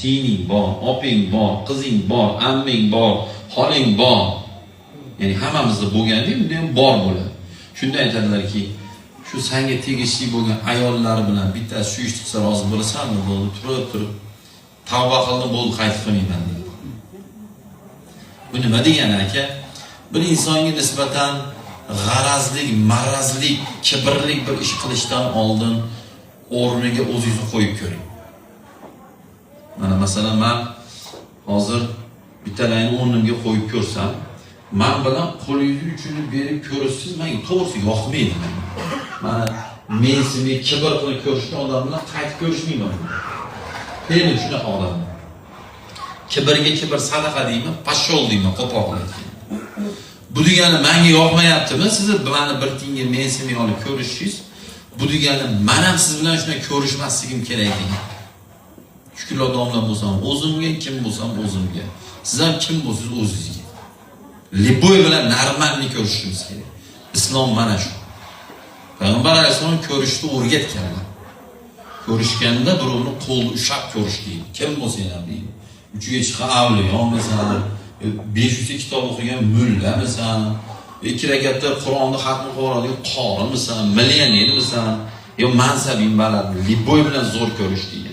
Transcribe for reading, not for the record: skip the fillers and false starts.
Singling bor, oping bor, qizing bor, amming bor, xoling bor. Ya'ni hammamizda bo'lgandek, unda ham bor bo'ladi. Shunda aytadilarki, shu sanga tegishli bo'lgan ayollar bilan bittasi shu ishni qilsa rozi bo'lasanmi? Bo'ldi, turib turib tavba qildim, bo'ldi, qaytib qilmayman deydi. Bu nima degani, aka? Bir insonga nisbatan g'arazlik, marazlik, kibrlik bir ish qilishdan oldin o'rniga o'zingizni qo'yib ko'ring. Mana masalan, man hozir bittalarni o'rnimga qo'yib ko'rsam, man bilan qo'lingizni uchini berib ko'rishsiz, menga to'g'risi yoqmaydi menga. Mana mensimay, kibr qilib ko'rishgan odam bilan qaytib ko'rishmayman. Fe'lim shunaqa odam. Kibrga kibr sadaqa deyman, пошёл deyman, qo'pol qilib aytganda. Bu degani menga yoqmayaptimi? Sizni mani bir tiyinga mensimay olib ko'rishingiz, bu degani man ham siz bilan shunday ko'rishmasligim kerak degan. Shukrli odamlar bo'lsam o'zimga, kim bo'lsam o'zimga. Siz ham kim bo'lsangiz o'zingizga. Любой bilan нормальный ko'rishishimiz kerak. Islom mana shu. Payg'ambar alayhissalom ko'rishni o'rgatganlar. Ko'rishganda birovni qo'lni ushlab ko'rish deydi. Kim bo'lsa ham deydi. Uchiga chiqqan avliyomisan, 500 ta kitob o'qigan mullamisan, ikki rakatda Qur'onni xatm qilib oladigan qorimisan, millionermisan, yo mansabing baland, любой bilan zo'r ko'rish degan.